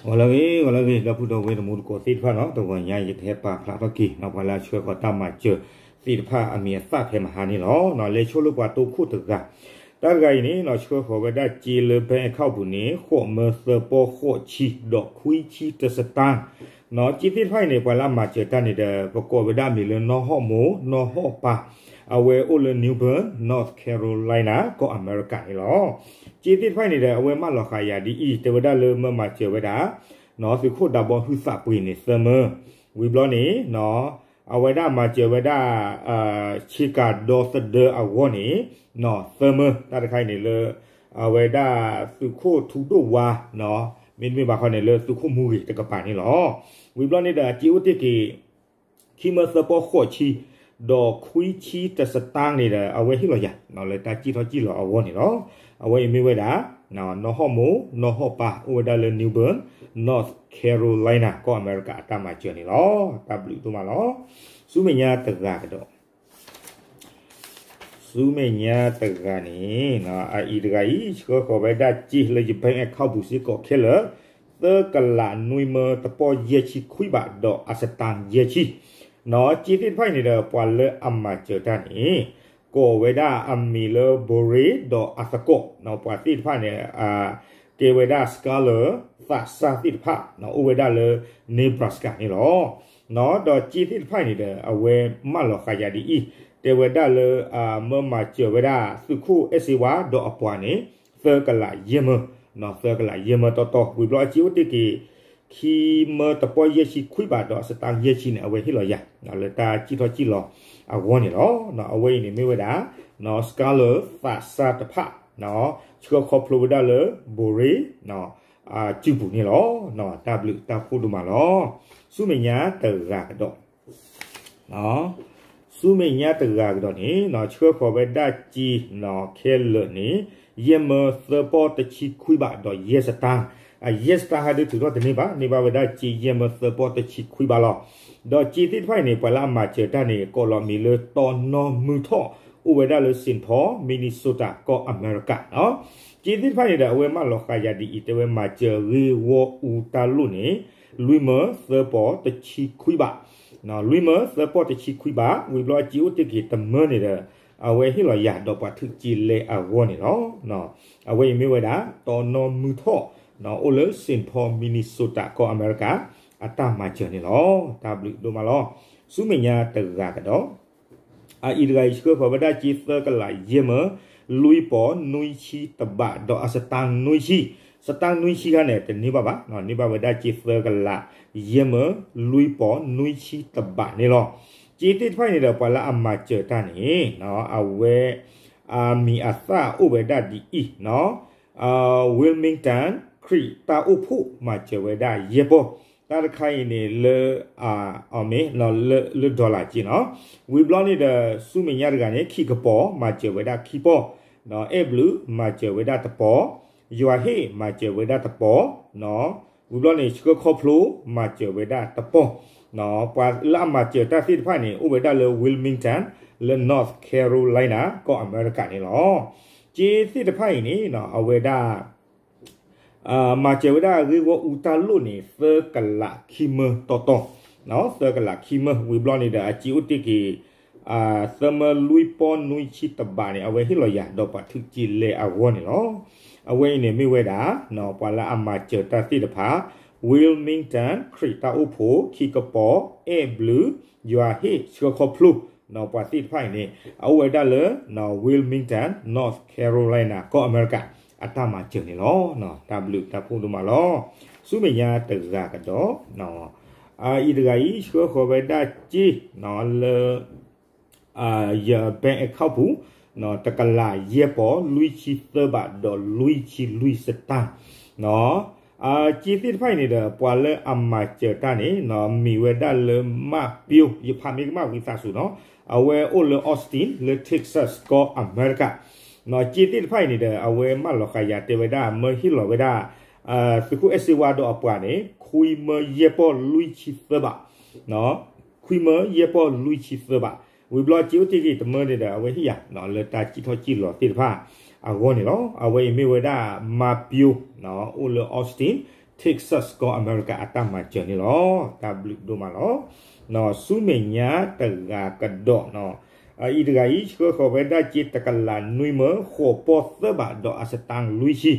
ဂီၤလၢအဂ့ၤ ဂီၤလၢအဂ့ၤ ဒီပုၢ်ဒီဝဲၢ်တံၤသကိးသ့ၣ်တဖၣ်နီၤ, တဂီၤညါယကဟဲပာ်ဖျါထီၣ်က့ၤ ပှၤလၢအဆှၢဃီၤတၢ်မၤစၢၤသ့ၣ်တဖၣ်အမံၤအသၣ်ဖဲမဟါန့ၣ်လီၤ. လဲၤဆိလၢပှၤတိခိၣ်တဂၤ, တၢ်တဂၤအံၤန့ၣ် ဆှၢဃီၤဝဲဒၣ်စ့လၢ bank account ပူၤန့ၣ် ဃိးမၢသၢပီၢ်ဃိးဆံ ဒီးခွံဆံတစတၢ် စ့သ့ၣ်တဖၣ်အံၤန့ၣ် ပှၤလၢအမၤစၢၤတၢ်န့ၣ်ဒီး ပကိးဝဲဒၣ်မံၤလၢ နီၢ်ဟီၣ်မိၢ် နီၢ်ဟီၣ်ပၢ်, အဝဲအိၣ်လၢ New Bern, North Carolina ကီၢ်အမဲရကၤန့ၣ်လီၤ. စ့သ့ၣ်တဖၣ်အံၤန့ၣ်ဒီး အဝဲမၢလီၤဃာ်ယၤဒ်အံၤ တဲဝဲဒၣ်လၢမၢမၤစၢၤဝဲဒၣ် သုးခိၣ်ဒးဘီဟုသးပှ့ၤန့ၣ်သၢမၢ, ဝံၤဘျီန့ၣ် အဝဲဒၣ်မၤစၢၤဝဲဒၣ် ဆ့ကၤဒီသဒၢအဂီၢ်န့ၣ် သၢမၢ, တၢ်တခါအံၤန့ၣ်လၢ အဝဲဒၣ်သုးခိၣ်ထူဒိၣ်ဝါ မ့တမ့ၢ်ဘၣ်ဃီန့ၣ်လၢသုးခိၣ်မူဂ့ၤတကပၤန့ၣ်လီၤ. ဝံၤဘျီန့ၣ်ဒီး စ့အိၣ်တ့ၢ်က့ၤ ခံမၢသၢပီၢ်ဃိးဆံ ဒီးခွံဆံတစတၢ်န့ၣ်ဒီး အဝဲဟ့ၣ်လီၤယၤ လၢတၢ်စံၣ်ထီၣ်စံၣ်လီၤအဂီၢ်န့ၣ်လီၤ. အဝဲအံၤမ့ၢ်ဝဲဒၣ် နီၢ်ဟီၣ်မိၢ် နီၢ်ဟီၣ်ပၢ် အိၣ်ဝဲဒၣ်လၢ New Bern, North Carolina ကီၢ်အမဲရကၤအတၢ်မၤစၢၤန့ၣ်လီၤ. တၢ်ဘျုးဒိၣ်မးလီၤ. ဆူမဲာ်ညါတဂၤကဒီး ဆူမဲာ်ညါတဂၤန့ၣ် အအံၤတဂၤအံၤ ဆှၢဃီၤဝဲဒၣ်စ့လၢယ bank account ပူၤစ့ၢ်ကီးခဲလၢာ် သၢကလးနွံမၢတပီၢ်ယဲၢ်ဆံခွံဘးဒီးအစတၢ်ယဲၢ်ဆံ, စ့သ့ၣ်တဖၣ်အံၤန့ၣ်ဒီး ပှၤလၢအမၤစၢၤတၢ်န့ၣ် ကိးဝဲဒၣ်အမံၤလၢ ဘိရ့ဒီးအသကိး, ပှၤသ့ၣ်တဖၣ်န့ၣ် ကဲဝဲဒၣ် scholar သးစၢ်သ့ၣ်တဖၣ် အိၣ်ဝဲဒၣ်လၢ Nebraska န့ၣ်လီၤ. ဒီးစ့သ့ၣ်တဖၣ်အံၤန့ၣ်ဒီး အဝဲမၢလီၤဃာ်ယၤဒ်အံၤ တဲဝဲဒၣ်လၢ မၢမၤစၢၤဝဲဒၣ်သုးခိၣ်အဲၣ်စ့ဝါဒီးအပှၤန့ၣ် သၢကလးယဲၢ်မၢ, သၢကလးယဲၢ်မၢတီတီ, ဝံၤဘျီအစ့အိၣ်တ့ၢ်က့ၤ ခံမၢတပီၢ်ယဲၢ်ဆံခွံဘးဒီးအစတၢ်ယဲၢ်ဆံန့ၣ် အဝဲဟ့ၣ်လီၤယၤ လၢတၢ်စံၣ်ထီၣ်စံၣ်လီၤအဂီၢ်န့ၣ်လီၤ. အဝဲအံၤန့ၣ်မ့ၢ်ဝဲဒၣ် scholar သးစၢ်တဖၣ် ဆှၢခီဖျိဝဲဒၣ်လၢ ဘိရ့ စုပူၤန့ၣ်လီၤ. တၢ်ဘျုးတၢ်ဖှိၣ်ဒိၣ်မးလီၤ. ဆူမဲာ်ညါတဂၤကဒီး ဆူမဲာ်ညါတဂၤကဒီးန့ၣ် ဆှၢဃီၤဝဲဒၣ်စ့ခဲလၢာ်န့ၣ် ယဲၢ်မၢသၢပီၢ်တဆံခွံဘးဒီးယဲၢ်စတၢ်, ယဲၢ်စတၢ်ဟဲဒုးထုးထီၣ်တန့ၢ်ဘၣ်, န့ၢ်ဘၣ်ဝဲဒၣ်စ့ယဲၢ်မၢသၢပီၢ်တဆံခွံဘးလီၤ. ဒီးစ့သ့ၣ်တဖၣ်အံၤန့ၣ် ပှၤလၢအမၤစၢၤတၢ်န့ၣ် ကိးလီၤမံၤလၢတီနီမုၢ်ထီၣ် အိၣ်ဝဲဒၣ်လၢ Saint Paul, Minnesota ကီၢ်အမဲရကၤ စ့သ့ၣ်တဖၣ်န့ၣ်ဒီး အဝဲမၢလီၤဃာ်ယၤဒ်အံၤ တဲဝဲမၤစၢၤဂ့ၢ်ဂီၢ်အူတၢ်လိၣ်န့ၣ် လွံၢ်မၢသၢပီၢ်တဆံခွံဘး, လွံၢ်မၢသၢပီၢ်တဆံခွံဘး, ဝံၤဘျီအစ့အိၣ်တ့ၢ်က့ၤတမၢန့ၣ်ဒီး အဝဲဟ့ၣ်လီၤယၤဒီးပှၤထုးက့လဲအဂီၢ်န့ၣ်လီၤ. အဝဲအံၤမ့ၢ်ဝဲဒၣ် တီနီမုၢ်ထီၣ် အိၣ်လၢ Saint Paul, Minnesota ကီၢ်အမဲရကၤ အတၢ်မၤစၢၤန့ၣ်လီၤ. တၢ်ဘျုးဒိၣ်မးလီၤ. ဆူမဲာ်ညါတဂၤကဒီး အအံၤတဂၤအံၤ ဆှၢဃီၤဝဲဒၣ်စ့သၢကလးယဲၢ်မၢ လွံၢ်ပီၢ်နွံဆံတဘးဒီးအစတၢ်နွံဆံ, စတၢ်နွံဆံခါန့ၣ် တန့ၢ်ဘၣ်ဘၣ်, န့ၢ်ဘၣ်ဝဲဒၣ်စ့သၢကလးယဲၢ်မၢ လွံၢ်ပီၢ်နွံဆံတဘးန့ၣ်လီၤ. စ့သ့ၣ်တဖၣ်န့ၣ်ဒီး ပှၤလၢအမၤစၢၤတၢ်န့ၣ် အဝဲ အမံၤအသၣ်အိၣ်ဝဲဒၣ်ဒ်အံၤ Wilmington ခရံာ်တၢ်အိၣ်ဖှိၣ် မၤစၢၤဝဲဒၣ်ယဲၢ်ပီၢ်, တၢ်တခါအံၤန့ၣ်လၢ အမ့ၢ် လၢ dollar က့နီၤ, ဝံၤဘျီန့ၣ်ဒီး ဆူမဲာ်ညါတဂၤန့ၣ် ခံကပီၤ မၤစၢၤဝဲဒၣ်ခံပီၢ်, အဲၣ်ဘျုး မၤစၢၤဝဲဒၣ်တပီၢ်, ယွၤဟ့ၣ် မၤစၢၤဝဲဒၣ်တပီၢ်, ဝံၤဘျီန့ၣ် ဆှၢခီဖျိ မၤစၢၤဝဲဒၣ်တပီၢ်, ပှၤလၢအမၤစၢၤတၢ်သ့ၣ်တဖၣ်န့ၣ် အိၣ်ဝဲဒၣ်လၢ Wilmington လၢ North Carolina ကီၢ်အမဲရကၤန့ၣ်လီၤ. စ့သ့ၣ်တဖၣ်အံၤန့ၣ် အဝဲဒၣ် မၤစၢၤဝဲဒၣ်ဂ့ၢ်ဂီၢ်အူတၢ်လိၣ်န့ၣ် သၢကလးခံမၢတီတီ, သၢကလးခံမၢ ဝံၤဘျီန့ၣ်ဒီး အစ့အိၣ်တ့ၢ်က့ၤ သၢမၢလွံၢ်ပီၢ်နွံဆံတဘးန့ၣ် အဝဲဟ့ၣ်လီၤယၤဒီးပှၤထုးက့လဲအဂီၢ်န့ၣ်လီၤ. အဝဲအံၤန့ၣ်မ့ၢ်ဝဲဒၣ် ပှၤလၢအမၤစၢၤတၢ်သ့ၣ်တဖၣ် Wilmington ခရံာ်တၢ်အိၣ်ဖှိၣ် ခံကပီၤ အဲၣ်ဘျုး ယွၤဟ့ၣ် ဆှၢခီဖျိ ပှၤသ့ၣ်တဖၣ်အံၤန့ၣ် အအိၣ်ဝဲဒၣ်လၢ Wilmington, North Carolina ကီၢ်အမဲရကၤ အတၢ်မၤစၢၤန့ၣ်လီၤ. တၢ်ဘျုးတၢ်ဖှိၣ်ဒိၣ်မးလီၤ. ဆူမဲာ်ညါတဂၤကဒီး အအံၤတဂၤအံၤ ဆှၢဃီၤဝဲဒၣ်စ့ လၢ ယ bank account ပူၤ တကလးယဲၢ်ပီၢ် လွံၢ်ဆံသၢဘး ဒီးလွံၢ်ဆံလွံၢ်စတၢ်, စ့သ့ၣ်တဖၣ်အံၤန့ၣ်ဒီး ပှၤလၢအမၤစၢၤတၢ်န့ၣ် မံၤဝဲဒၣ်လၢ မၣ်ပၠိ ယဖးမ့ၢ်ကမၣ်ဝံသးစူၤနီၤ, အဝဲအိၣ်လၢ Austin လၢ Texas ကီၢ်အမဲရကၤ, စ့သ့ၣ်တဖၣ်အံၤန့ၣ်ဒီး အဝဲမၢလီၤဃာ်ယၤတဲဝဲဒၣ် မၢဟ့ၣ်လီၤဝဲဒၣ် သုးခိၣ်အဲၣ်စ့ဝါဒီးအပှၤန့ၣ် ခွံမၢယဲၢ်ပီၢ်လွံၢ်ဆံသၢဘး ခွံမၢယဲၢ်ပီၢ်လွံၢ်ဆံသၢဘး, ဝံၤဘျီစ့အိၣ်တ့ၢ်က့ၤတမၢန့ၣ်ဒီး အဝဲဟ့ၣ်ယၤ လၢတၢ်စံၣ်ထီၣ်စံၣ်လီၤသ့ၣ်တဖၣ်အဂီၢ်န့ၣ်လီၤ. အဝဲအံၤမ့ၢ်ဝဲဒၣ် မၣ်ပၠိ အိၣ်လၢ Austin, Texas ကီၢ်အမဲရကၤအတၢ်မၤစၢၤန့ၣ်လီၤ. တၢ်ဘျုးဒိၣ်မးလီၤ. ဆူမဲာ်ညါတဂၤကဒီး, အအံၤတဂၤအံၤ ဆှၢဃီၤဝဲဒၣ်စ့တကလးနွံမၢဃိးပီၢ်သၢဘးဒီးအစတါလွံၢ်ဆံ,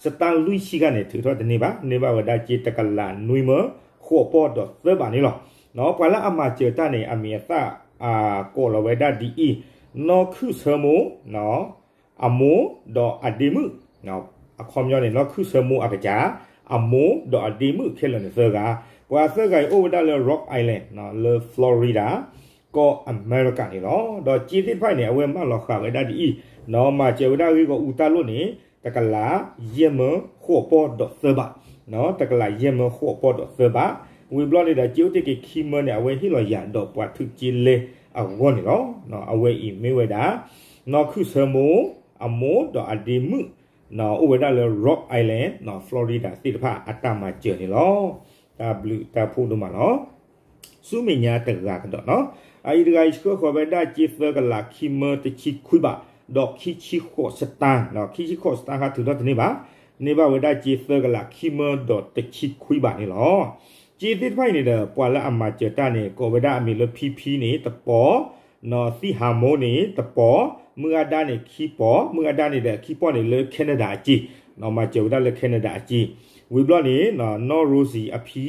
စတါလွံၢ်ဆံခါန့ၣ် ထုးထီၣ်တန့ၢ်ဘၣ်, န့ၢ်ဘၣ်ဝဲဒၣ်စ့တကလးနွံမၢဃိးပီၢ်ဒီးသၢဘးန့ၣ်လီၤ. ပှၤလၢအမၤစၢၤတၢ်န့ၣ် အမံၤအသၣ် ကိးလီၤဝဲဒၣ်ဒ်အံၤ, နီၢ်ခုၣ်ဆၢမိၢ် အမိၢ်ဒီးအဒ့မုၣ်, အခီပညီန့ၣ် နီၢ်ခုၣ်ဆၢမိၢ်အကစၢ်, အမိၢ်ဒီးအဒ့မုၣ်ခဲလၢာ်န့ၣ်သၢဂၤ, ပှၤသၢဂၤအံၤအိၣ်ဝဲဒၣ်လၢ Rock Island လၢ Florida ကီၢ်အမဲရကၤန့ၣ်လီၤ. ဒီးစ့သ့ၣ်တဖၣ်အံၤန့ၣ် အဝဲမၢလီၤဃာ်ဝဲဒၣ်ဒ်အံၤ, မၤစၢၤဝဲဒၣ်ဂ့ၢ်ဂီၢ်အူတၢ်လိၣ်န့ၣ် တကလးယဲၢ်မၢဃိးပီၢ်ဒီးသၢဘး, တကလးယဲၢ်မၢဃိးပီၢ်ဒီးသၢဘး, ဝံၤဘျီန့ၣ်ဒီး စ့အိၣ်တ့ၢ်က့ၤခံမၢန့ၣ် အဝဲဟ့ၣ်လီၤယၤဒီးပှၤထုးက့လဲအဂီၢ်န့ၣ်လီၤ. အဝဲအံၤမ့ၢ်ဝဲဒၣ် နီၢ်ခုၣ်ဆၢမိၢ်, အမိၢ်ဒီးအဒ့မုၣ်, အိၣ်ဝဲဒၣ်လၢ Rock Island, Florida သ့ၣ်တဖၣ်အတၢ်မၤစၢၤန့ၣ်လီၤ. တၢ်ဘျုးတၢ်ဖှိၣ်ဒိၣ်မးလီၤ. ဆူမဲာ်ညါတဂၤကဒီးနီၤ, အအံၤတဂၤအံၤ ဆှၢဃီၤဝဲဒၣ်စ့သၢကလးခံမၢတဆံခွံဘး, ဒီးခံဆံဃိးစတၢ်, ခံဆံဃိးစတၢ်ဟါထုးထီၣ်တန့ၢ်ဘၣ်, န့ၢ်ဘၣ်ဝဲဒၣ်စ့သၢကလးခံမၢဒီးတဆံခွံဘးန့ၣ်လီၤ. စ့သ့ၣ်တဖၣ်အံၤန့ၣ်ဒီး ပှၤလၢအမၤစၢၤတၢ်န့ၣ် ကိးဝဲဒၣ်အမံၤလၢ ဖံဖံန့ၣ် တပီၤ, နီၢ်သံၣ်ဟးမိၢ်န့ၣ် တပီၤ, မုၢ်အါဒါန့ၣ် ခံပီၤ, မုၢ်အါဒါန့ၣ်ဒီးခံပီၤန့ၣ်လၢ Canada အစ့, နီၢ်မၤစၢၤဝဲဒၣ်လၢ Canada အစ့, ဝံၤဘျီန့ၣ် နီၢ် Rosie အဖံ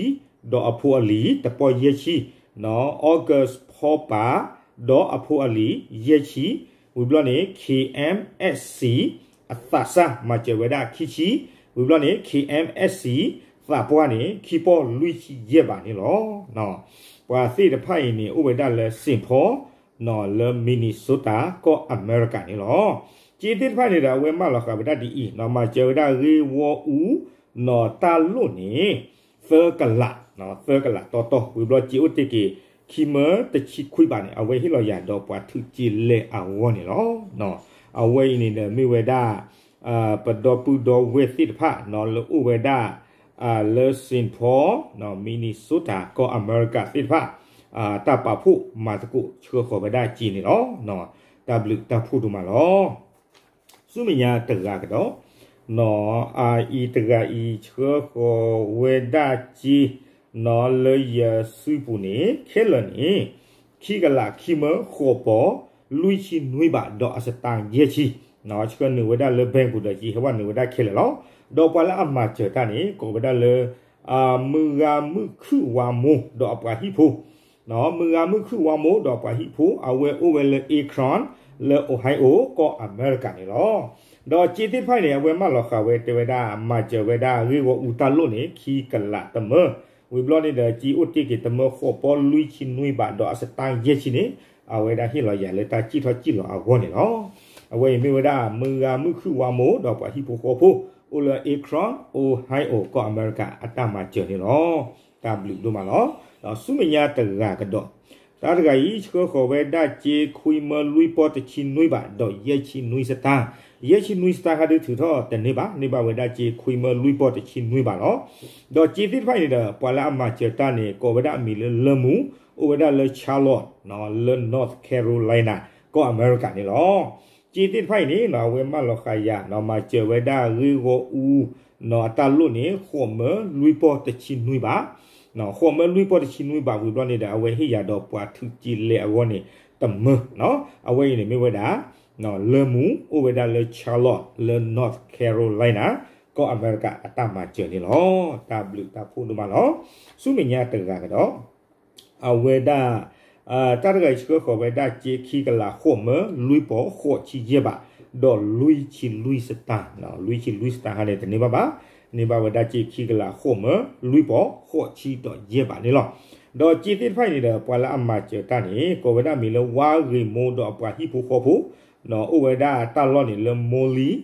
ဒီးအဖိအလံၤ တပီၤယဲၢ်ဆံ, နီၢ် August ဖီပာ် ဒီးအဖိအလံၤ ယဲၢ်ဆံ, ဝံၤဘျီန့ၣ် KMSC အသးစၢ် မၤစၢၤဝဲဒၣ်ခံဆံ, ဝံၤဘျီန့ၣ် KMSC သးပှၢ်န့ၣ် ခံပီၤလွံၢ်ဆံယဲၢ်ဘးန့ၣ်လီၤ. ပှၤသ့ၣ်တဖၣ်အံၤန့ၣ် အိၣ်ဝဲဒၣ်လၢ Saint Paul နီၢ် လၢ Minnesota ကီၢ်အမဲရကၤန့ၣ်လီၤ. စ့သ့ၣ်တဖၣ်န့ၣ်ဒီး အဝဲမၢလီၤဃာ်ဝဲဒၣ်ဒ်အံၤ, နီၢ်မၤစၢၤဝဲဒၣ်ဂ့ၢ်ဝီအူ နီၢ်တၢ်လိၣ်န့ၣ် သၢကလး, သၢကလးတီတီ, ဝံၤဘျီစ့အိၣ်တ့ၢ်က့ၤ ခံမၢတဆံခွံဘးန့ၣ် အဝဲဟ့ၣ်လီၤယၤဒီးပှၤထုးက့လဲအဂီၢ်န့ၣ်လီၤ. အဝဲအံၤန့ၣ်ဒီးမ့ၢ်ဝဲဒၣ် ပဒီပုၢ်ဒီဝဲၢ်သ့ၣ်တဖၣ် နီၢ် လၢအိၣ်ဝဲဒၣ် လၢ Saint Paul, Minnesota ကီၢ်အမဲရကၤသ့ၣ်တဖၣ် တၢ်ပာ်ဖှိၣ်မၤသကိးဆှၢဃီၤဝဲဒၣ်စ့န့ၣ်လီၤ. တၢ်ဘျုးတၢ်ဖှိၣ်ဒိၣ်မးလီၤ. ဆူမဲာ်ညါတဂၤကဒီး, နီၢ် အအံၤတဂၤအံၤ ဆှၢဃီၤဝဲဒၣ်စ့ နီၢ် လၢယစုပူၤန့ၣ် ခဲလၢာ်န့ၣ် ခံကလးခံမၢဃိးပီၤ လွံၢ်ဆံနွံဘး ဒီးအစတါယဲၢ်ဆံ, ဆှၢနုာ်ဝဲဒၣ်လၢ bank ပူၤဒီး စ့ဟဲဝဲနုာ်ဝဲဒၣ်ခဲလၢာ်လီၤ. ဒီးပှၤလၢအမၤစၢၤတၢ်န့ၣ် ကိးဝဲဒၣ်လၢ မုၢ်ဂၤမုၢ်ခုၣ်ဝါမိၢ်ဒီးအပှၤဟံၣ်ဖိ မုၢ်ဂၤမုၢ်ခုၣ်ဝါမိၢ်ဒီးပှၤဟံၣ်ဖိ အဝဲအိၣ်ဝဲလၢ Akron လၢ Ohio ကီၢ်အမဲရကၤန့ၣ်လီၤ. ဒီးစ့သ့ၣ်တဖၣ်အံၤန့ၣ် အဝဲမၢလီၤဃာ်ဝဲတဲဝဲဒၣ် မၤစၢၤဝဲဒၣ်ဂ့ၢ်ဂီၢ်အူတၢ်လိၣ်န့ၣ် ခံကလးတမၢ, ဝံၤဘျီန့ၣ်ဒီး စ့အိၣ်တ့ၢ်က့ၤတမၢဃိးပီၤလွံၢ်ဆံနွံဘး ဒီးအစတါယဲၢ်ဆံန့ၣ် အဝဲဒၣ်ဟ့ၣ်လီၤယၤလၢတၢ်စံၣ်ထီၣ်စံၣ်လီၤအဂီၢ်န့ၣ်လီၤ. အဝဲအံၤမ့ၢ်ဝဲဒၣ် မုၢ်ဂၤမုၢ်ခုၣ်ဝါမိၢ်ဒီးပှၤဟံၣ်ဖိဃီဖိ အိၣ်လၢ Akron, Ohio ကီၢ်အမဲရကၤအတၢ်မၤစၢၤန့ၣ်လီၤ. တၢ်ဘျုးဒိၣ်မးလီၤ. ဒီးဆူမဲာ်ညါတဂၤကဒီး, တၢ်တဂၤအံၤ ဆှၢဃီၤဝဲဒၣ်စ့ခွံမၢလွံၢ်ပီၤတဆံနွံဘး ဒီးယဲၢ်ဆံနွံစတၢ်, ယဲၢ်ဆံနွံစတၢ်ဟါဒုးထုးထီၣ်တန့ၢ်ဘၣ်, န့ၢ်ဘၣ်ဝဲဒၣ်စ့ခွံမၢလွံၢ်ပီၤတဆံနွံဘးလီၤ. ဒီးစ့သ့ၣ်တဖၣ်အံၤန့ၣ်ဒီး ပှၤလၢအမၤစၢၤတၢ်န့ၣ် ကိးဝဲဒၣ်အမံၤလၢလၢမူ, အိၣ်ဝဲဒၣ်လၢ Charlotte လၢ North Carolina ကီၢ်အမဲရကၤန့ၣ်လီၤ. စ့သ့ၣ်တဖၣ်အံၤန့ၣ် အဝဲမၢလီၤဃာ်ယၤ မၤစၢၤဝဲဒၣ်ဂ့ၢ်ဂီၢ်အူ အတၢ်လိၣ်န့ၣ် ဃိးမၢလွံၢ်ပီၤတဆံနွံဘး, ဃိးမၢလွံၢ်ပီၤတဆံနွံဘးဝံၤဘျီန့ၣ်ဒီး အဝဲဟ့ၣ်ယၤဒီးပှၤထုးက့လဲအဂီၢ်န့ၣ် တမၢ, အဝဲအံၤန့ၣ်မ့ၢ်ဝဲဒၣ် လၢမူ အိၣ်ဝဲဒၣ်လၢ Charlotte လၢ North Carolina ကီၢ်အမဲရကၤအတၢ်မၤစၢၤန့ၣ်လီၤ. တၢ်ဘျုးတၢ်ဖှိၣ်ဒိၣ်မးလီၤ. ဆူမဲာ်ညါတဂၤကဒီး အဝဲဒၣ် တၢ်တဂၤအံၤဆှၢဃီၤဝဲဒၣ်စ့ခံကလးဃိးမၢလွံၢ်ပီၤဃိးဆံယဲၢ်ဘး ဒီးလွံၢ်ဆံလွံၢ်စတၢ်, လွံၢ်ဆံလွံၢ်စတၢ်ဟါန့ၣ် တန့ၢ်ဘၣ်ဘၣ်, န့ၢ်ဘၣ်ဝဲဒၣ်စ့ခံကလးဃိးမၢလွံၢ်ပီၤဃိးဆံဒီးယဲၢ်ဘးန့ၣ်လီၤ. ဒီးစ့သ့ၣ်တဖၣ်အံၤန့ၣ်ဒီး ပှၤလၢအမၤစၢၤတၢ်န့ၣ် ကိးဝဲဒၣ်မံၤလၢ ဝါဂ့ၤမိၢ်ဒီးအပှၤဟံၣ်ဖိဃီဖိ အိၣ်ဝဲဒၣ်တၢ်လီၢ်န့ၣ်လၢ Moline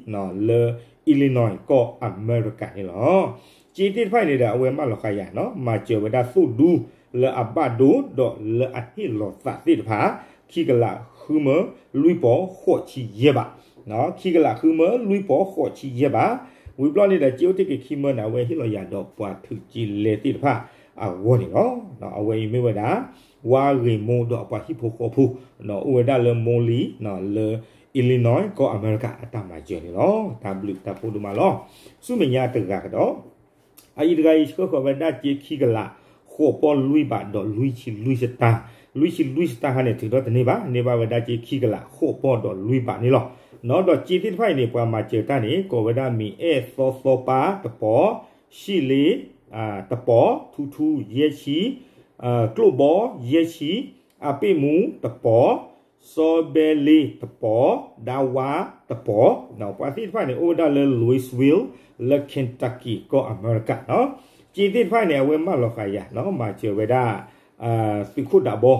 လၢ Illinois ကီၢ်အမဲရကၤန့ၣ်လီၤ. စ့သ့ၣ်တဖၣ်အံၤန့ၣ်ဒီး အဝဲမၢလီၤဃာ်ယၤ မၤစၢၤဝဲဒၣ်သိၣ်ဒူလၢအဘၣ်ဒိဒီးလၢအဟ့ၣ်လီၤသးသ့ၣ်တဖၣ် ခံကလးဃုမၢလွံၢ်ပီၤဃိးဆံယဲၢ်ဘး, ခံကလးဃုမၢလွံၢ်ပီၤဃိးဆံယဲၢ်ဘး, ဝံၤဘျီန့ၣ်ဒီး စ့အိၣ်တ့ၢ်က့ၤခံမၢန့ၣ် အဝဲဟ့ၣ်လီၤယၤဒီးပှၤထုးက့လဲသ့ၣ်တဖၣ်အဂီၢ်န့ၣ်လီၤ. အဝဲအံၤမ့ၢ်ဝဲဒၣ် ဝါဂ့ၤမိၢ်ဒီးအပှၤဟံၣ်ဖိဃီဖိ အိၣ်ဝဲဒၣ်လၢ Moline လၢ Illinois ကီၢ်အမဲရကၤအတၢ်မၤစၢၤန့ၣ်လီၤ. တၢ်ဘျုးတၢ်ဖှိၣ်ဒိၣ်မးလီၤ. ဆူမဲာ်ညါတဂၤကဒီး အအံၤတဂၤအံၤဆှၢဃီၤဝဲဒၣ်စ့ခံကလး ဃိးပီၢ်လွံၢ်ဘးဒီးလွံၢ်ဆံလွံၢ်စတၢ်, လွံၢ်ဆံလွံၢ်စတၢ်ခါန့ၣ် ထုးထီၣ်တန့ၢ်ဘၣ်, န့ၢ်ဘၣ်ဝဲဒၣ်စ့ခံကလး ဃိးပီၢ်ဒီးလွံၢ်ဘးန့ၣ်လီၤ. ဒီးစ့သ့ၣ်တဖၣ်အံၤန့ၣ် ပှၤမၤစၢၤတၢ်န့ၣ် ကိးဝဲဒၣ်မ့ၢ်အဲၣ်သီသီပၢ်တပီၤ, ဆံၣ်လ့ တပီၤ, ထူထူယဲၢ်ဆံ, ကျိၣ်ဘီ ယဲၢ်ဆံ, အပ့ၣ်မူတပီၤ, စီဘဲလ့တပီၤ, ဒါဝါတပီၤ, ပှၤသ့ၣ်တဖၣ်န့ၣ် အိၣ်ဝဲဒၣ်လၢ Louisville လၢ Kentucky ကီၢ်အမဲရကၤ, စ့သ့ၣ်တဖၣ်န့ၣ် အဝဲမၢလီၤဃာ်ယၤ မၤစၢၤဝဲဒၣ် သုးခိၣ်ဒးဘီ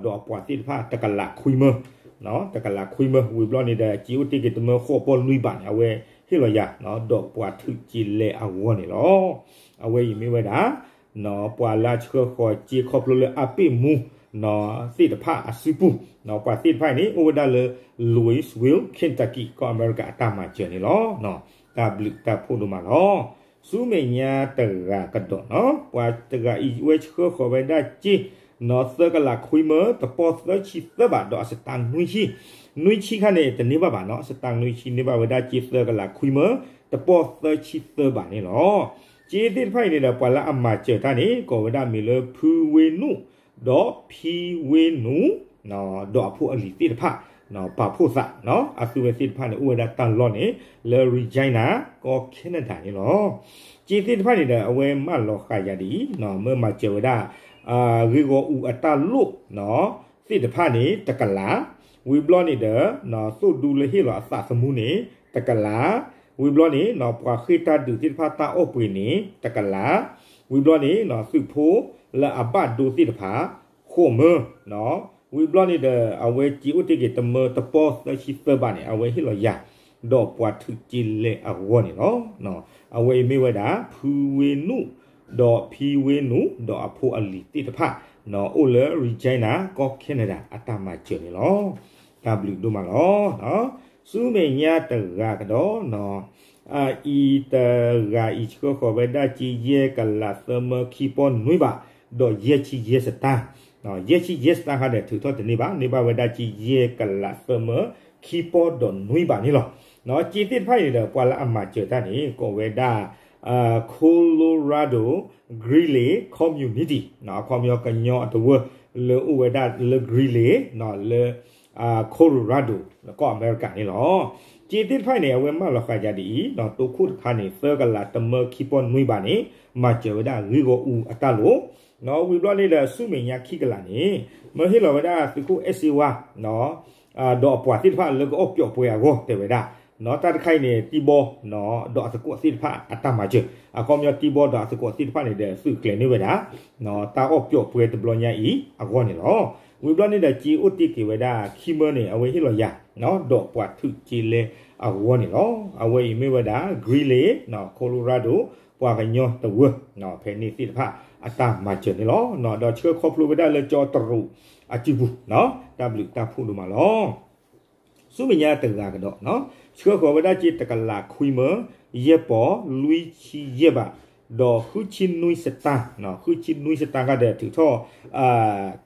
ဒီးအပှၤသ့ၣ်တဖၣ် တကလးခွံမၢ, တကလးခွံမၢ, ဝံၤဘျီန့ၣ်ဒီး စ့အိၣ်တ့ၢ်က့ၤတမၢဃိးပီၢ်လွံၢ်ဘးန့ၣ် အဝဲဟ့ၣ်လီၤယၤ ဒီးပှၤထုးစ့လဲအဂီၢ်န့ၣ်လီၤ. အဝဲအံၤမ့ၢ်ဝဲဒၣ် ပှၤလၢအဆှၢဃီၤစ့ခီဖျိလၢအပ့ၣ်မူ သ့ၣ်တဖၣ်အစုပူၤ, ပှၤသ့ၣ်တဖၣ်အံၤန့ၣ် အိၣ်ဝဲဒၣ်လၢ Louisville, Kentucky ကီၢ်အမဲရကၤအတၢ်မၤစၢၤန့ၣ်လီၤ. တၢ်ဘျုးတၢ်ဖှိၣ်ဒိၣ်မးလီၤ. ဆူမဲာ်ညါတဂၤကဒီးနီၤ, ပှၤတဂၤအံၤဝဲဆှၢဃီၤဝဲဒၣ်စ့ သၢကလးခွံမၢ တပီၢ်သၢဆံသၢဘး ဒီးအစတၢ်နွံဆံ, နွံဆံခါန့ၣ် တန့ၢ်ဘၣ်ဘၣ်နီၤ, အစတၢ်နွံဆံန့ၢ်ဘၣ်ဝဲဒၣ်စ့သၢကလးခွံမၢ တပီၢ်သၢဆံသၢဘးန့ၣ်လီၤ. စ့သ့ၣ်တဖၣ်အံၤန့ၣ်ဒီး ပှၤလၢအမၤစၢၤတၢ်န့ၣ် ကိးဝဲဒၣ်မ့ၢ်လၢ ဖုဝ့နူၣ် ဒီးဖံဝ့နူၣ် ဒီးအဖိအလံၤသ့ၣ်တဖၣ် ပာ်ဖှိၣ်သး အသုဝဲသ့ၣ်တဖၣ်န့ၣ် အိၣ်ဝဲဒၣ်တၢ်လီၢ်န့ၣ် လၢ Regina ကီၢ် Canada န့ၣ်လီၤ. စ့သ့ၣ်တဖၣ်န့ၣ်ဒီး အဝဲမၢလီၤဃာ်ယၤဒ်အံၤ မၢမၤစၢၤဝဲဒၣ် ဂ့ၢ်ဂီၢ်အူအတၢ်လိၣ် သ့ၣ်တဖၣ်န့ၣ် တကလး, ဝံၤဘျီန့ၣ်ဒီး သိၣ်ဒူလၢဟ့ၣ်လီၤအသးသမူန့ၣ် တကလး, ဝံၤဘျီန့ၣ် ပှၤဃ့ၢ်တၢ်ဒုးသ့ၣ်တဖၣ်တၢ်အီၣ်ပှ့ၤန့ၣ် တကလး, ဝံၤဘျီန့ၣ် သုးဖိလၢအဘၣ်ဒိသ့ၣ်တဖၣ် ဃိးမၢ, ဝံၤဘျီန့ၣ်ဒီး အဝဲစ့အိၣ်တ့ၢ်က့ၤတမၢတပီၢ်သၢဆံသၢဘးန့ၣ် အဝဲဟ့ၣ်လီၤယၤ ဒီးပှၤထုးစ့လဲအဂီၢ်န့ၣ်လီၤ. အဝဲအံၤမ့ၢ်ဝဲဒၣ် ဖုဝ့နူၣ် ဒီးဖံဝ့နူၣ် ဒီးအဖိအလံၤသ့ၣ်တဖၣ် အိၣ်လၢ Regina ကီၢ် Canada အတၢ်မၤစၢၤန့ၣ်လီၤ. တၢ်ဘျုးဒိၣ်မးလီၤ. ဆူမဲာ်ညါတဂၤကဒီး အအံၤတဂၤအံၤဆှၢဃီၤဝဲဒၣ်စ့ယဲၢ်ကလးသၢမၢခံပီၢ်နွံဘး ဒီးယဲၢ်ဆံယဲၢ်စတၢ်, ယဲၢ်ဆံယဲၢ်စတၢ်ခါဒီး ထုးထီၣ်တန့ၢ်ဘၣ်, န့ၢ်ဘၣ်ဝဲဒၣ်စ့ယဲၢ်ကလးသၢမၢခံပီၢ်ဒီးနွံဘးန့ၣ်လီၤ. စ့သ့ၣ်တဖၣ်အံၤန့ၣ်ဒီး ပှၤလၢအမၤစၢၤတၢ်န့ၣ် ကိးဝဲဒၣ် Colorado Greeley Community အခီပညီကညီအတဝၢ လၢအိၣ်ဝဲဒၣ်လၢ Greeley လၢ Colorado ကီၢ်အမဲရကၤန့ၣ်လီၤ. စ့သ့ၣ်တဖၣ်အံၤန့ၣ် အဝဲမၢလီၤဃာ်ယၤဒ်အံၤ တိခိၣ်တခါန့ၣ် သၢကလးတမၢခံပီၢ်နွံဘးန့ၣ် မၤစၢၤဝဲဒၣ်ဂ့ၢ်ဂီၢ်အူအတၢ်လိၣ်, ဝံၤဘျီန့ၣ်ဒီး ဆူမဲာ်ညါခံကလးန့ၣ် မၢဟ့ၣ်လီၤဝဲဒၣ်သုးခိၣ်အဲၣ်စ့ဝါ ဒီးအပှၤသ့ၣ်တဖၣ်လၢကအီၣ်ပျီၣ်ပှဲၤအဂီၢ်တဲဝဲဒၣ်, တၢ်တခါအံၤန့ၣ် တံဘီ ဒီးအသကိးသ့ၣ်တဖၣ်အတၢ်မၤစၢၤ, အခီပညီတံဘီဒီးအသကိးသ့ၣ်တဖၣ်န့ၣ်ဒီး သုးကျဲၤန့ၢ်ဝဲဒၣ် တၢ်အီၣ်ပျီၣ်ပှဲၤတဘျီညါအံၤအဂီၢ်န့ၣ်လီၤ. ဝံၤဘျီန့ၣ်ဒီး စ့အိၣ်တ့ၢ်က့ၤဝဲဒၣ်ခံမၢန့ၣ် အဝဲဟ့ၣ်လီၤယၤ ဒီးပှၤထုးစ့လဲအဂီၢ်န့ၣ်လီၤ. အဝဲအံၤမ့ၢ်ဝဲဒၣ် Greeley Colorado ပှၤကညီတဝၢ ဖဲန့ၣ်သ့ၣ်တဖၣ်အတၢ်မၤစၢၤန့ၣ်လီၤ. ဒီးဆှၢခီဖျိဝဲဒၣ်လၢကၠီတရူးအစုပူၤ တၢ်ဘျုးတၢ်ဖှိၣ်ဒိၣ်မးလီၤ. ဆူမဲာ်ညါတဂၤကဒီး ဆှၢဃီၤဝဲဒၣ်စ့တကလးခွံမၢ ယဲၢ်ပီၢ် လွံၢ်ဆံယဲၢ်ဘး ဒီးဃုဆံနွံစတၢ်, ဃုဆံနွံစတၢ်ခါဒီးထုးထီၣ်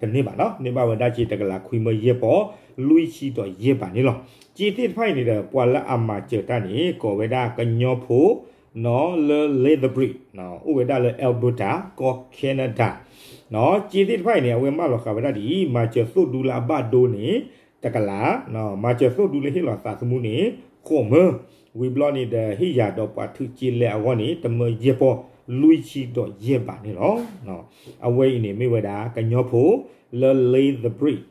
တန့ၢ်ဘၣ်နီၤ, န့ၢ်ဘၣ်ဝဲဒၣ်စ့တကလးခွံမၢယဲၢ်ပီၢ် လွံၢ်ဆံဒီးယဲၢ်ဘးန့ၣ်လီၤ. စ့သ့ၣ်တဖၣ်အံၤန့ၣ်ဒီး ပှၤလၢအမၤစၢၤတၢ်န့ၣ် ကိးဝဲဒၣ်ကညီဖိ လၢ Lethbridge အိၣ်ဝဲဒၣ်လၢ Alberta ကီၢ် Canada စ့သ့ၣ်တဖၣ်အံၤန့ၣ် အဝဲမၢလီၤဃာ်ဝဲဒၣ်ဒ်အံၤ, မၤစၢၤသိၣ်ဒူလၢအဘၣ်ဒိန့ၣ် တကလး, မၤစၢၤသိၣ်ဒူလၢဟ့ၣ်လီၤသးသမူန့ၣ် ဃိးမၢ, ဝံၤဘျီန့ၣ်ဒီးဟ့ၣ်ယၤဒီးပှၤထုးစ့လဲအဂီၢ်န့ၣ် တမၢယဲၢ်ပီၢ် လွံၢ်ဆံဒီးယဲၢ်ဘးန့ၣ်လီၤ. အဝဲအံၤန့ၣ်မ့ၢ်ဝဲဒၣ် ကညီဖိ လၢ Lethbridge,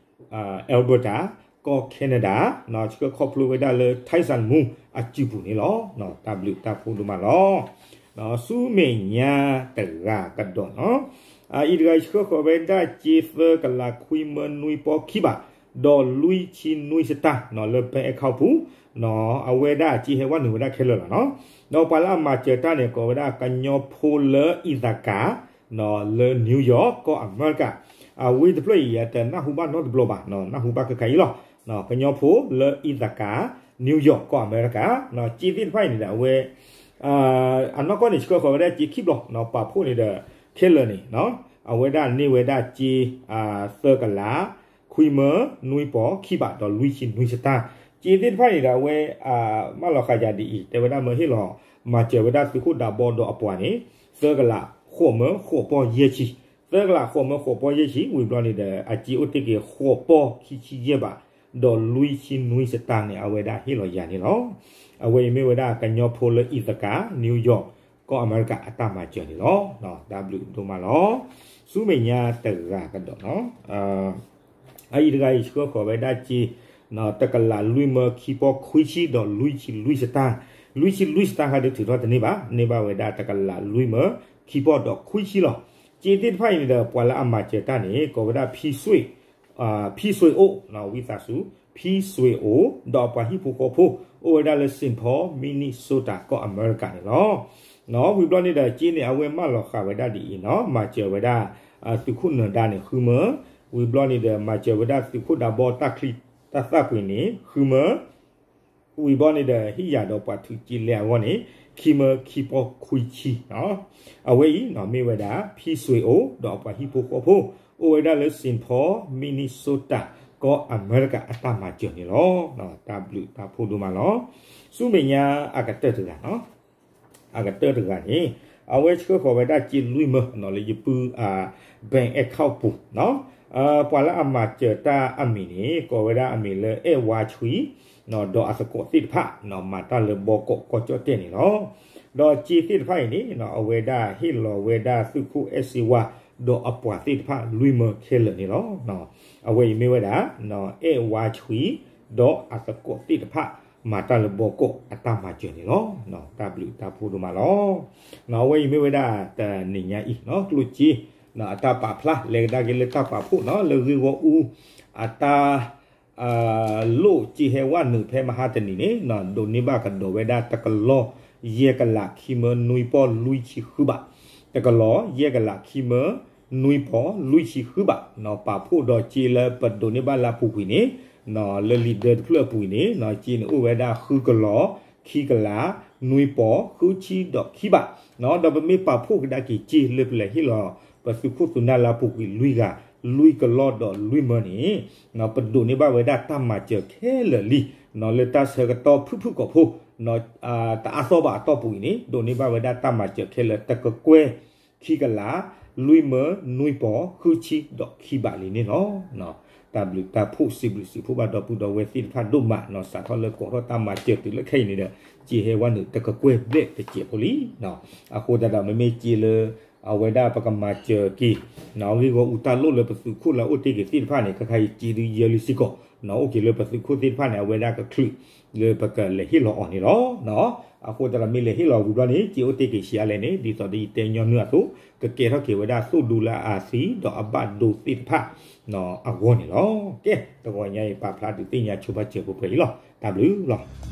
Alberta, ကီၢ် Canada, ဆှၢခီဖျိဝဲဒၣ်လၢ Tyson မူအစုပူၤန့ၣ်လီၤ. တၢ်ဘျုးတၢ်ဖှိၣ်ဒိၣ်မးလီၤ. ဆူမဲာ်ညါတဂၤကဒီးနီၤ, အအံၤတဂၤဆှၢဃီၤဝဲဒၣ်စ့ သၢကလးခွံမၢနွံပီၢ်ခံဘး ဒီးလွံၢ်ဆံနွံစတၢ် လၢ bank account ပူၤ, အဝဲဒၣ်စ့ဟဲဝဲနုာ်ဝဲဒၣ်ခဲလၢာ်လီၤနီၤ. ဒီးပှၤလၢအမၤစၢၤတၢ်န့ၣ် ကိးဝဲဒၣ်ကညီဖိလၢ Ithaca လၢ New York ကီၢ်အမဲရကၤ, အဝဲတဖျၢၣ်အံၤ တနၢ်ဟူဘၣ်နီတဘျီဘၣ်, နၢ်ဟူဘၣ်ခဲခါအံၤလီၤ. ကညီဖိလၢ Ithaca, New York ကီၢ်အမဲရကၤ, စ့သ့ၣ်တဖၣ်အံၤန့ၣ်ဒီး အဝဲ အနီၢ်ကီၢ်န့ၣ် ဆှၢဃီၤဝဲဒၣ်စ့ခံဘျီ, ပာ်ဖှိၣ်န့ၣ်ဒီး ခဲလၢာ်န့ၣ် အဝဲဒၣ်န့ၢ်ဝဲဒၣ်စ့ သၢကလးခွံမၢနွံပီၢ်ခံဘး ဒီးလွံၢ်ဆံနွံစတၢ်, စ့သ့ၣ်တဖၣ်န့ၣ်ဒီး အဝဲ မၢလီၤဃာ်ယၤဒ်အံၤ, တဲဝဲဒၣ်မၢဟ့ၣ်လီၤမၤစၢၤဝဲဒၣ်သုးခိၣ်ဒးဘီဒီးအပှၤန့ၣ် သၢကလးဃိးမၢဃိးပီၢ်ယဲၢ်ဆံ, သၢကလးဃိးမၢဃိးပီၢ်ယဲၢ်ဆံ ဝံၤဘျီန့ၣ်ဒီး အစ့အိၣ်တ့ၢ်က့ၤဃိးပီၢ်ခံဆံယဲၢ်ဘး, ဒီးလွံၢ်ဆံနွံစတၢၢ်န့ၣ် အဝဲဒၣ်ဟ့ၣ်လီၤယၤန့ၣ်လီၤ. အဝဲအံၤမ့ၢ်ဝဲဒၣ်ကညီဖိလၢအံၤသကး New York ကီၢ်အမဲရကၤအတၢ်မၤစၢၤန့ၣ်လီၤ. တၢ်ဘျုးဒိၣ်မးလီၤ. ဆူမဲာ်ညါတဂၤကဒီးနီၤ အအံၤတဂၤအံၤဆှၢဃီၤဝဲဒၣ်စ့ တကလးလွံၢ်မၢခံပီၢ်ခွံဆံဒီးလွံၢ်ဆံလွံၢ်စတၢၢ်, လွံၢ်ဆံလွံၢ်စတၢၢ်ဃီဒီးထုးထီၣ်တန့ၢ်ဘၣ်, န့ၢ်ဘၣ်ဝဲဒၣ်တကလးလွံၢ်မၢခံပီၢ်ဒီးခွံဆံလီၤ. စ့သ့ၣ်တဖၣ်အံၤန့ၣ်ဒီး ပှၤလၢအမၤစၢၤတၢ်န့ၣ် ကိးဝဲဒၣ် ဖံစွ့အိၣ်, ဝံသးစူၤ ဖံစွ့အိၣ် ဒီးအပှၤဟံၣ်ဖိဃီဖိ အိၣ်ဝဲဒၣ်လၢ Saint Paul Minnesota ကီၢ်အမဲရကၤန့ၣ်လီၤ. ဝံၤဘျီန့ၣ်ဒီး စ့န့ၣ် အဝဲမၢလီၤဃာ်ဝဲဒၣ်ဒ်အံၤနီၤ, မၤစၢၤဝဲဒၣ် သုးခိၣ်နၢၤဒါန့ၣ် ဃုမၢ, ဝံၤဘျီန့ၣ်ဒီး မၤစၢၤဝဲဒၣ်သုးခိၣ်ဒးဘီတၢ်ချံတၢ်သၣ်ပှ့ၤန့ၣ် ဃုမၢ, ဝံၤဘျီန့ၣ်ဒီး ဟ့ၣ်ယၤဒီးပှၤထုးစ့လဲအဂီၢ်န့ၣ် ခံမၢခံပီၢ်ခွံဆံနီၤ. အဝဲအံၤနီၤ မ့ၢ်ဝဲဒၣ် ဖံစွ့အိၣ် ဒီးအပှၤဟံၣ်ဖိဃီဖိ အိၣ်ဝဲဒၣ်လၢ Saint Paul Minnesota ကီၢ်အမဲရကၤအတၢ်မၤစၢၤန့ၣ်လီၤ. တၢ်ဘျုးတၢ်ဖှိၣ်ဒိၣ်မးလီၤ. ဆူမဲာ်ညါအကတၢၢ်တဂၤနီၤ အကတၢၢ်တဂၤန့ၣ် အဝဲဆှၢဃီၤဝဲဒၣ်စ့လွံၢ်မၢနီၤ လၢယပုၢ် bank account ပူၤနီၤ, ပှၤလၢအမၤစၢၤတၢ်အမံၤန့ၣ် ကိးဝဲဒၣ်အမံၤလၢအဲၣ်ဝါဆှံ ဒီးအသကိးသ့ၣ်တဖၣ် မၤတၢ်လၢဘီကီးကီၢ်ကၠီၣ်တဲၣ်န့ၣ်လီၤ. ဒီးစ့သ့ၣ်တဖၣ်အံၤန့ၣ် အဝဲဒၣ်ဟ့ၣ်လီၤဝဲဒၣ်သုးခိၣ်အဲၣ်စ့ဝါ ဒီးအပှၤသ့ၣ်တဖၣ်လွံၢ်မၢခဲလၢာ်န့ၣ်လီၤ. အဝဲအံၤမ့ၢ်ဝဲဒၣ် အဲၣ်ဝါဆှံ ဒီးအသကိးသ့ၣ်တဖၣ် မၤတၢ်လၢဘီကီးအတၢ်မၤစၢၤန့ၣ်လီၤ. တၢ်ဘျုးတၢ်ဖှိၣ်ဒိၣ်မးလီၤ. အဝဲအံၤမ့ၢ်ဝဲဒၣ်တနံၤညါအံၤနီၤ ကျိၣ်စ့ အတၢ်ပာ်ဖျါ လဲၤကဒါက့ၤလၢတၢ်ပာ်ဖှိၣ်နီၤ လၢဂ့ၢ်ဂီၢ်အူ အတၢ် လိၣ်စ့ဟဲဝဲနုာ်ဖဲမဟါတနံၤန့ၣ် ဒိးန့ၢ်ဘၣ်ကဒီးဝဲဒၣ်တကလီၢ် ယဲၢ်ကလးခံမၢနွံပီၢ်လွံၢ်ဆံဃုဘး, တကလီၢ်ယဲၢ်ကလးခံမၢနွံပီၢ်လွံၢ်ဆံဃုဘး, ပာ်ဖှိၣ်ဒီးစ့လၢပဒိးန့ၢ်ဘၣ်လၢအပူၤကွံာ်န့ၣ် လၢလံာ်ဒၢတဖျၢၣ်အပူၤအံၤန့ၣ် စ့န့ၣ်အိၣ်ဝဲဒၣ်ဃုကလီၢ် ခံကလး နွံပီၢ် ဃုဆံဒီးခံဘး, ဒီးပမ့ၢ်ပာ်ဖှိၣ်ကဒါက့ၤစ့လၢပလဲၤဟ့ၣ်လီၤ ပသုးခိၣ်သုးနၢ်လၢအပူၤကွံာ်လွံၢ်ဂၤ လွံၢ်ကလီၢ်ဒီးလွံၢ်မၢန့ၣ် ပဒိးန့ၢ်ဘၣ်ဝဲဒၣ်တၢ်မၤစၢၤခဲလၢာ်လံ လၢတၢ်ဆၢကတီၢ်ဖုၣ်ဖုၣ်ကိာ်ဖိ တအါသီဘၣ်အတီၢ်ပူၤအံၤန့ၣ် ဒိးန့ၢ်ဘၣ်ဝဲဒၣ်တၢ်မၤစၢၤခဲလၢာ်တကကွဲၢ် ခံကလး လွံၢ်မၢ နွံပီၢ် ဃုဆံဒီးခံဘးလံန့ၣ်လီၤ. တၢ်ဘျုးတၢ်ဖှိၣ်စံးဘျုးစံးဖှိၣ်ဘၣ်ဒီပုၢ်ဒီဝဲၢ်သ့ၣ်တဖၣ်ဒိၣ်မးနီၤ စးထီၣ်လၢကိးထီၣ်တၢ်မၤစၢၤတုၤလၢခဲအံၤန့ၣ်ဒီး စ့ဟဲဝဲနုာ်တကကွဲၢ်ဘျဲၣ်တစဲးဖိလံ. အဃိသတးဒီးမ့မ့ၢ်စ့လၢ အဝဲဒၣ်ပကမၤစၢၤက့ၤ ဂ့ၢ်ဂီၢ်အူတၢ်လိၣ်လၢပသုးခိၣ်လၢအအိၣ်တ့ၢ်က့ၤသ့ၣ်တဖၣ်န့ၣ် ခဲခါအံၤစ့ဒုးယဲလံစ့ၢ်ကီး အိၣ်က့ၤလၢပသုးခိၣ်သ့ၣ်တဖၣ်န့ၣ် အဝဲဒၣ်ကချုးလၢပကလဲၤဟ့ၣ်လီၤအီၤန့ၣ်လီၤ. အဃိသတးဒီးမ့ၢ်လဲၤဟ့ၣ်လီၤဝံၤဘျီန့ၣ် စ့အိၣ်တ့ၢ်က့ၤဆံးအါလဲၣ်န့ၣ် ဒ်သိးဒီးယတဲညီနုၢ်အသိး ကကဲထီၣ်က့ၤဝဲဒၣ်သိၣ်ဒူလၢအသံဒီးအဘၣ်ဒိသ့ၣ်တဖၣ်အဂီၢ်န့ၣ်လီၤ. ကဲ တဂီၤညါအံၤပာ်ဖျါဒုးသ့ၣ်ညါဆိပာ်စၢၤပှဲၤပှဲၤအံၤလီၤ. တၢ်ဘျုးလီၤ.